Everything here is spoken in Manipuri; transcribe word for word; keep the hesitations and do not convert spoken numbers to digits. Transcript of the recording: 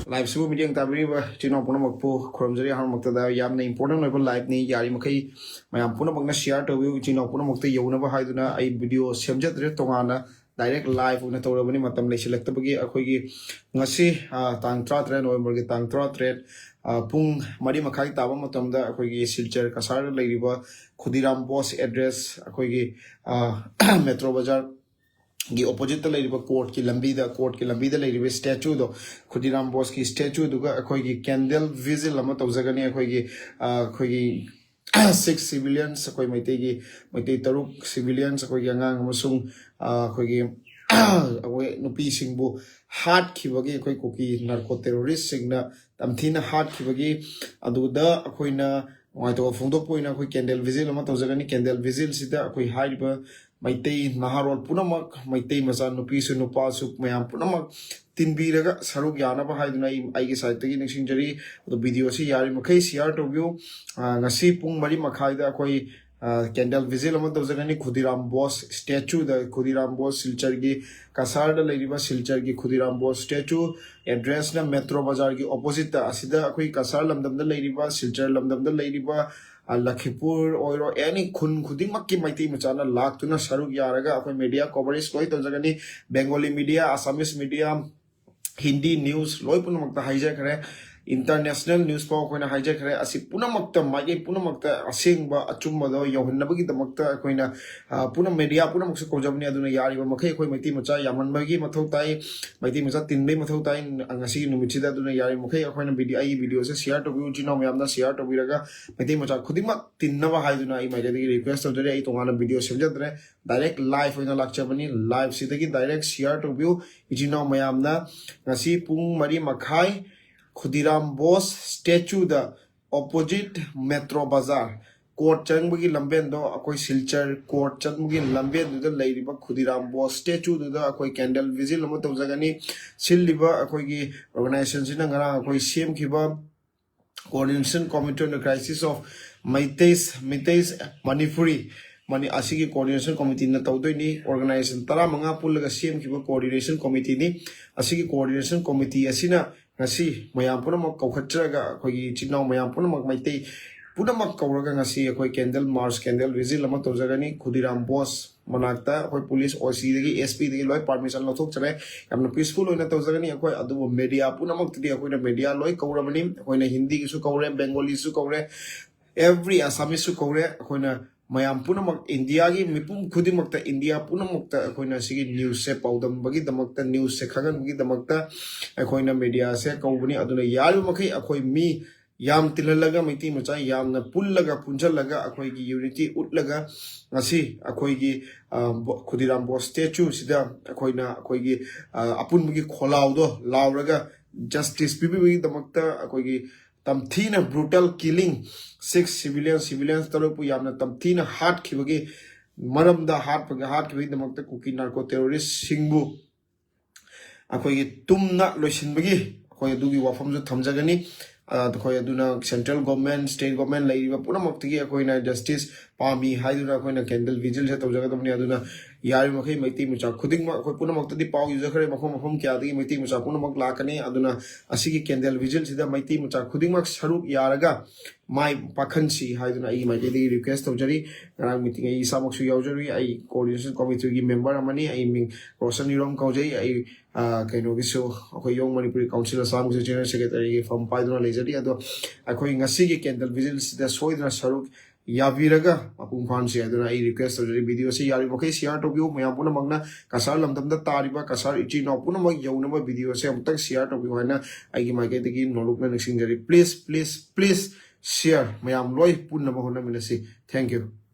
Live ꯁꯤꯕꯨ ꯃꯤꯠꯌꯦꯡ ꯇꯥꯕꯤꯔꯤꯕ ꯏꯆꯤꯟ ꯏꯅꯥꯎ ꯄꯨꯝꯅꯃꯛꯄꯨ ꯈꯨꯔꯨꯝꯖꯔꯤ꯫ ꯑꯍꯥꯟꯕꯃꯛꯇꯗ ꯌꯥꯝꯅ important ꯑꯣꯏꯕ live ꯅꯤ, ꯌꯥꯔꯤꯃꯈꯩ ꯃꯌꯥꯝ ꯄꯨꯝꯅꯃꯛꯅ share ꯇꯧꯕꯤꯌꯨ꯫ ꯏꯆꯤꯟ ꯏꯅꯥꯎ ꯄꯨꯝꯅꯃꯛꯇ ꯌꯧꯅꯕ ꯍꯥꯏꯗꯨꯅ ꯑꯩ video ꯁꯦꯝꯖꯗ꯭ꯔꯦ, ꯇꯣꯉꯥꯟꯅ direct live ꯑꯣꯏꯅ ꯇꯧꯔꯕꯅꯤ꯫ ꯃꯇꯝ ꯂꯩꯁꯤꯜꯂꯛꯇꯕꯒꯤ ꯑꯩꯈꯣꯏꯒꯤ ꯉꯁꯤ, ꯑ, ꯇꯥꯡ ꯇꯔꯥꯇꯔꯦꯠ, November ꯒꯤ ꯇꯥꯡ ꯇꯔꯥꯇꯔꯦꯠ, ꯑ, ꯄꯨꯡ ꯃꯔꯤ ꯃꯈꯥꯏ ꯇꯥꯕ ꯃꯇꯝꯗ ꯑꯩꯈꯣꯏꯒꯤ ꯁꯤꯜꯆꯔ ꯀꯁꯥꯔꯗ ꯂꯩꯔꯤꯕ ꯈꯨꯗꯤꯔꯥꯝ ꯕꯣꯁ address, ꯑꯩꯈꯣꯏꯒꯤ, ꯑ, ꯃꯦꯇ꯭ꯔꯣ ꯕꯖꯥꯔ ꯒꯤ opposite ꯇ ꯂꯩꯔꯤꯕ court ꯀꯤ ꯂꯝꯕꯤꯗ, court ꯀꯤ ꯂꯝꯕꯤꯗ ꯂꯩꯔꯤꯕ statue ꯗꯣ, ꯈꯨꯗꯤꯔꯥꯝ ꯕꯣꯁꯀꯤ statue ꯗꯨꯒ ꯑꯩꯈꯣꯏꯒꯤ candle vigil ꯑꯃ ꯇꯧꯖꯒꯅꯤ꯫ ꯑꯩꯈꯣꯏꯒꯤ, ꯑ, ꯑꯩꯈꯣꯏꯒꯤ six civilians, ꯑꯩꯈꯣꯏ ꯃꯩꯇꯩꯒꯤ, ꯃꯩꯇꯩ ꯇꯔꯨꯛ civilians, ꯑꯩꯈꯣꯏꯒꯤ ꯑꯉꯥꯡ ꯑꯃꯁꯨꯡ, ꯑ, ꯑꯩꯈꯣꯏꯒꯤ, ꯑꯩꯈꯣꯏ ꯅꯨꯄꯤꯁꯤꯡꯕꯨ ꯍꯥꯠꯈꯤꯕꯒꯤ, ꯑꯩꯈꯣꯏ ꯀꯨꯀꯤ narco terrorist ꯁꯤꯡꯅ ꯌꯥꯝ ꯊꯤꯅ ꯍꯥꯠꯈꯤꯕꯒꯤ, ꯑꯗꯨꯗ ꯑꯩꯈꯣꯏꯅ ꯅꯨꯡꯉꯥꯏꯇꯕ ꯐꯣꯡꯗꯣꯛꯄ ꯑꯣꯏꯅ ꯑꯩꯈꯣꯏ candle vigil ꯑꯃ ꯇꯧꯖꯒꯅꯤ꯫ Candle vigil ꯁꯤꯗ ꯑꯩꯈꯣꯏ ꯍꯥꯏꯔꯤꯕ ꯃꯩꯇꯩ ꯅꯍꯥꯔꯣꯜ ꯄꯨꯝꯅꯃꯛ, ꯃꯩꯇꯩ ꯃꯆꯥ ꯅꯨꯄꯤꯁꯨ ꯅꯨꯄꯥꯁꯨ ꯃꯌꯥꯝ ꯄꯨꯝꯅꯃꯛ ꯇꯤꯟꯕꯤꯔꯒ ꯁꯔꯨꯛ ꯌꯥꯅꯕ ꯍꯥꯏꯗꯨꯅ ꯑꯩ ꯑꯩꯒꯤ side ꯇꯒꯤ ꯅꯤꯡꯁꯤꯡꯖꯔꯤ꯫ ꯑꯗꯣ video ꯁꯤ ꯌꯥꯔꯤꯃꯈꯩ share ꯇꯧꯕꯤꯌꯨ꯫ ꯑ, ꯉꯁꯤ ꯄꯨꯡ ꯃꯔꯤ ꯃꯈꯥꯏꯗ ꯑꯩꯈꯣꯏ, ꯑ, candle vigil ꯑꯃ ꯇꯧꯖꯒꯅꯤ ꯈꯨꯗꯤꯔꯥꯝ ꯕꯣꯁ statue ꯗ, ꯈꯨꯗꯤꯔꯥꯝ ꯕꯣꯁ ꯁꯤꯜꯆꯔꯒꯤ ꯀꯁꯥꯔꯗ ꯂꯩꯔꯤꯕ ꯁꯤꯜꯆꯔꯒꯤ ꯈꯨꯗꯤꯔꯥꯝ ꯕꯣꯁ statue, address ꯅ ꯃꯦꯇ꯭ꯔꯣ ꯕꯖꯥꯔꯒꯤ opposite ꯇ꯫ ꯑꯁꯤꯗ ꯑꯩꯈꯣꯏ ꯀꯁꯥꯔ ꯂꯝꯗꯝꯗ ꯂꯩꯔꯤꯕ, ꯁꯤꯜꯆꯔ ꯂꯝꯗꯝꯗ ꯂꯩꯔꯤꯕ, ꯑ, ꯂꯈꯤꯄꯨꯔ ꯑꯣꯏꯔꯣ, any ꯈꯨꯟ ꯈꯨꯗꯤꯡꯃꯛꯀꯤ ꯃꯩꯇꯩ ꯃꯆꯥꯅ ꯂꯥꯛꯇꯨꯅ ꯁꯔꯨꯛ ꯌꯥꯔꯒ ꯑꯩꯈꯣꯏ media coverage ꯂꯣꯏ ꯇꯧꯖꯒꯅꯤ꯫ Bengali media, Assamese media, Hindi news ꯂꯣꯏ ꯄꯨꯝꯅꯃꯛꯇ ꯍꯥꯏꯖꯈ꯭ꯔꯦ꯫ International news ꯐꯥꯎ ꯑꯩꯈꯣꯏꯅ ꯍꯥꯏꯖꯈ꯭ꯔꯦ꯫ ꯑꯁꯤ ꯄꯨꯝꯅꯃꯛꯇ, ꯃꯥꯏꯀꯩ ꯄꯨꯝꯅꯃꯛꯇ ꯑꯁꯦꯡꯕ ꯑꯆꯨꯝꯕꯗꯣ ꯌꯧꯍꯟꯅꯕꯒꯤꯗꯃꯛꯇ ꯑꯩꯈꯣꯏꯅ, ꯑ, ꯄꯨꯝꯅ media ꯄꯨꯝꯅꯃꯛꯁꯨ ꯀꯧꯖꯕꯅꯤ꯫ ꯑꯗꯨꯅ ꯌꯥꯔꯤꯕ ꯃꯈꯩ ꯑꯩꯈꯣꯏ ꯃꯩꯇꯩ ꯃꯆꯥ ꯌꯥꯝꯍꯟꯕꯒꯤ ꯃꯊꯧ ꯇꯥꯏ, ꯃꯩꯇꯩ ꯃꯆꯥ ꯇꯤꯟꯕꯒꯤ ꯃꯊꯧ ꯇꯥꯏ꯫ ꯉꯁꯤꯒꯤ ꯅꯨꯃꯤꯠꯁꯤꯗ, ꯑꯗꯨꯅ ꯌꯥꯔꯤꯕ ꯃꯈꯩ ꯑꯩꯈꯣꯏꯅ video, ꯑꯩꯒꯤ video ꯁꯦ share ꯇꯧꯕꯤꯌꯨ꯫ ꯏꯆꯤꯟ ꯏꯅꯥꯎ ꯃꯌꯥꯝꯅ share ꯇꯧꯕꯤꯔꯒ ꯃꯩꯇꯩ ꯃꯆꯥ ꯈꯨꯗꯤꯡꯃꯛ ꯇꯤꯟꯅꯕ ꯍꯥꯏꯗꯨꯅ ꯑꯩ ꯃꯥꯏꯀꯩꯗꯒꯤ request ꯇꯧꯖꯔꯤ꯫ ꯑꯩ ꯇꯣꯉꯥꯟꯅ video ꯁꯦꯝꯖꯗ꯭ꯔꯦ, direct live ꯑꯣꯏꯅ ꯂꯥꯛꯆꯕꯅꯤ꯫ Live ꯁꯤꯗꯒꯤ direct share ꯇꯧꯕꯤꯌꯨ꯫ ꯏꯆꯤꯟ ꯏꯅꯥꯎ ꯃꯌꯥꯝꯅ ꯉꯁꯤ ꯄꯨꯡ ꯃꯔꯤ ꯃꯈꯥꯏ ꯈꯨꯗꯤꯔꯥꯝ ꯕꯣꯁ statue ꯗ, opposite ꯃꯦꯇ꯭ꯔꯣ ꯕꯖꯥꯔ, court ꯆꯪꯕꯒꯤ ꯂꯝꯕꯦꯟꯗꯣ, ꯑꯩꯈꯣꯏ ꯁꯤꯜꯆꯔ court ꯆꯪꯕꯒꯤ ꯂꯝꯕꯦꯟꯗꯨꯗ ꯂꯩꯔꯤꯕ ꯈꯨꯗꯤꯔꯥꯝ ꯕꯣꯁ statue ꯗꯨꯗ ꯑꯩꯈꯣꯏ candle vigil ꯑꯃ ꯇꯧꯖꯒꯅꯤ꯫ ꯁꯤꯜꯂꯤꯕ ꯑꯩꯈꯣꯏꯒꯤ organization ꯁꯤꯅ ꯉꯔꯥꯡ ꯑꯩꯈꯣꯏ ꯁꯦꯝꯈꯤꯕ Coordination Committee on the Crisis of Meiteis, Meiteis Manipuri, ꯃꯅꯤ-, ꯑꯁꯤꯒꯤ coordination committee ꯅ ꯇꯧꯗꯣꯏꯅꯤ꯫ Organization ꯇꯔꯥꯃꯉꯥ ꯄꯨꯜꯂꯒ ꯁꯦꯝꯈꯤꯕ coordination committee ꯅꯤ꯫ ꯑꯁꯤꯒꯤ coordination committee ꯑꯁꯤꯅ ꯉꯁꯤ ꯃꯌꯥꯝ ꯄꯨꯝꯅꯃꯛ ꯀꯧꯈꯠꯆꯔꯒ, ꯑꯩꯈꯣꯏꯒꯤ ꯏꯆꯤꯟ ꯏꯅꯥꯎ ꯃꯌꯥꯝ ꯄꯨꯝꯅꯃꯛ, ꯃꯩꯇꯩ ꯄꯨꯝꯅꯃꯛ ꯀꯧꯔꯒ ꯉꯁꯤ ꯑꯩꯈꯣꯏ candle march, candle vigil ꯑꯃ ꯇꯧꯖꯒꯅꯤ꯫ ꯈꯨꯗꯤꯔꯥꯝ ꯕꯣꯁ ꯃꯅꯥꯛꯇ ꯑꯩꯈꯣꯏ ꯄꯨꯂꯤꯁ OC ꯗꯒꯤ, SP ꯗꯒꯤ ꯂꯣꯏ permission ꯂꯧꯊꯣꯛꯆꯔꯦ꯫ ꯌꯥꯝꯅ peaceful ꯑꯣꯏꯅ ꯇꯧꯖꯒꯅꯤ ꯑꯩꯈꯣꯏ꯫ ꯑꯗꯨꯕꯨ media ꯄꯨꯝꯅꯃꯛꯇꯗꯤ ꯑꯩꯈꯣꯏꯅ media ꯂꯣꯏ ꯀꯧꯔꯕꯅꯤ꯫ ꯑꯩꯈꯣꯏꯅ ꯍꯤꯟꯗꯤꯒꯤꯁꯨ ꯀꯧꯔꯦ, ꯕꯦꯡꯒꯣꯂꯤꯁꯨ ꯀꯧꯔꯦ, every Assamese ꯁꯨ ꯀꯧꯔꯦ꯫ ꯑꯩꯈꯣꯏꯅ ꯃꯌꯥꯝ ꯄꯨꯝꯅꯃꯛ, ꯏꯟꯗꯤꯌꯥꯒꯤ ꯃꯤꯄꯨꯝ ꯈꯨꯗꯤꯡꯃꯛꯇ, ꯏꯟꯗꯤꯌꯥ ꯄꯨꯝꯅꯃꯛꯇ ꯑꯩꯈꯣꯏꯅ ꯁꯤꯒꯤ news ꯁꯦ ꯄꯥꯎꯗꯝꯕꯒꯤꯗꯃꯛꯇ, news ꯁꯦ ꯈꯪꯍꯟꯕꯒꯤꯗꯃꯛꯇ ꯑꯩꯈꯣꯏꯅ media ꯁꯦ ꯀꯧꯕꯅꯤ꯫ ꯑꯗꯨꯅ ꯌꯥꯔꯤꯕ ꯃꯈꯩ ꯑꯩꯈꯣꯏ ꯃꯤ ꯌꯥꯝ ꯇꯤꯜꯍꯜꯂꯒ, ꯃꯩꯇꯩ ꯃꯆꯥ ꯌꯥꯝꯅ ꯄꯨꯜꯂꯒ, ꯄꯨꯟꯁꯤꯜꯂꯒ, ꯑꯩꯈꯣꯏꯒꯤ unity ꯎꯠꯂꯒ ꯉꯁꯤ ꯑꯩꯈꯣꯏꯒꯤ, ꯑ, ꯕꯣ-, ꯈꯨꯗꯤꯔꯥꯝ ꯕꯣꯁ statue ꯁꯤꯗ ꯑꯩꯈꯣꯏꯅ ꯑꯩꯈꯣꯏꯒꯤ, ꯑ, ꯑꯄꯨꯟꯕꯒꯤ ꯈꯣꯜꯂꯥꯎꯗꯣ ꯂꯥꯎꯔꯒ justice ꯄꯤꯕꯤꯕꯒꯤꯗꯃꯛꯇ ꯑꯩꯈꯣꯏꯒꯤ ꯇꯝꯊꯤꯅ brutal killing, six civilian, civilians ꯇꯔꯨꯛꯄꯨ ꯌꯥꯝꯅ ꯇꯝꯊꯤꯅ ꯍꯥꯠꯈꯤꯕꯒꯤ ꯃꯔꯝꯗ, ꯍꯥꯠꯄꯒꯤ, ꯍꯥꯠꯈꯤꯕꯒꯤꯗꯃꯛꯇ ꯀꯨꯀꯤ narco terrorist ꯁꯤꯡꯕꯨ ꯑꯩꯈꯣꯏꯒꯤ ꯇꯨꯝꯅ ꯂꯣꯏꯁꯤꯟꯕꯒꯤ ꯑꯩꯈꯣꯏ ꯑꯗꯨꯒꯤ ꯋꯥꯐꯝꯁꯨ ꯊꯝꯖꯒꯅꯤ꯫ ꯑ, ꯑꯩꯈꯣꯏ ꯑꯗꯨꯅ central government, state government ꯂꯩꯔꯤꯕ ꯄꯨꯝꯅꯃꯛꯇꯒꯤ ꯑꯩꯈꯣꯏꯅ justice ꯄꯥꯝꯃꯤ ꯍꯥꯏꯗꯨꯅ ꯑꯩꯈꯣꯏꯅ candle vigil ꯁꯦ ꯇꯧꯖꯒꯗꯕꯅꯤ꯫ ꯑꯗꯨꯅ ꯌꯥꯔꯤꯕ ꯃꯈꯩ ꯃꯩꯇꯩ ꯃꯆꯥ ꯈꯨꯗꯤꯡꯃꯛ, ꯑꯩꯈꯣꯏ ꯄꯨꯝꯅꯃꯛꯇꯗꯤ ꯄꯥꯎ ꯌꯧꯖꯈ꯭ꯔꯦ, ꯃꯐꯝ ꯃꯐꯝ ꯀꯌꯥꯗꯒꯤ ꯃꯩꯇꯩ ꯃꯆꯥ ꯄꯨꯝꯅꯃꯛ ꯂꯥꯛꯀꯅꯤ꯫ ꯑꯗꯨꯅ ꯑꯁꯤꯒꯤ candle vigil ꯁꯤꯗ ꯃꯩꯇꯩ ꯃꯆꯥ ꯈꯨꯗꯤꯡꯃꯛ ꯁꯔꯨꯛ ꯌꯥꯔꯒ ꯃꯥꯏ ꯄꯥꯛꯍꯟꯁꯤ ꯍꯥꯏꯗꯨꯅ ꯑꯩꯒꯤ ꯃꯥꯏꯀꯩꯗꯒꯤ request ꯇꯧꯖꯔꯤ꯫ ꯉꯔꯥꯡ meeting ꯑꯩ ꯏꯁꯥꯃꯛꯁꯨ ꯌꯥꯎꯖꯔꯨꯏ꯫ ꯑꯩ coordination committee ꯒꯤ member ꯑꯃꯅꯤ꯫ ꯑꯩ ꯃꯤꯡ ꯔꯣꯁꯟ ꯏꯔꯣꯝ ꯀꯧꯖꯩ꯫ ꯑꯩ, ꯑ, ꯀꯩꯅꯣꯒꯤꯁꯨ, ꯑꯩꯈꯣꯏ Young Manipuri Council Assam ꯒꯤꯁꯨ general secretary ꯒꯤ ꯐꯝ ꯄꯥꯏꯗꯨꯅ ꯂꯩꯖꯔꯤ꯫ ꯑꯗꯣ ꯑꯩꯈꯣꯏ ꯉꯁꯤꯒꯤ candle vigil ꯁꯤꯗ ꯁꯣꯏꯗꯅ ꯁꯔꯨꯛ ꯌꯥꯕꯤꯔꯒ ꯃꯄꯨꯡ ꯐꯥꯍꯟꯁꯤ ꯍꯥꯏꯗꯨꯅ ꯑꯩ request ꯇꯧꯖꯔꯤ꯫ Video ꯁꯤ ꯌꯥꯔꯤꯕ ꯃꯈꯩ share ꯇꯧꯕꯤꯌꯨ꯫ ꯃꯌꯥꯝ ꯄꯨꯝꯅꯃꯛꯅ ꯀꯁꯥꯔ ꯂꯝꯗꯝꯗ ꯇꯥꯔꯤꯕ ꯀꯁꯥꯔ ꯏꯆꯤꯜ ꯏꯅꯥꯎ ꯄꯨꯝꯅꯃꯛ ꯌꯧꯅꯕ video ꯁꯦ ꯑꯃꯨꯛꯇꯪ share ꯇꯧꯕꯤꯌꯨ ꯍꯥꯏꯅ ꯑꯩꯒꯤ ꯃꯥꯏꯀꯩꯗꯒꯤ ꯅꯣꯂꯨꯛꯅ ꯅꯤꯡꯁꯤꯡꯖꯔꯤ꯫ Please, please, please share꯫ ꯃꯌꯥꯝ ꯂꯣꯏ ꯄꯨꯟꯅꯕ ꯍꯣꯠꯅꯃꯤꯟꯅꯁꯤ꯫ Thank you꯫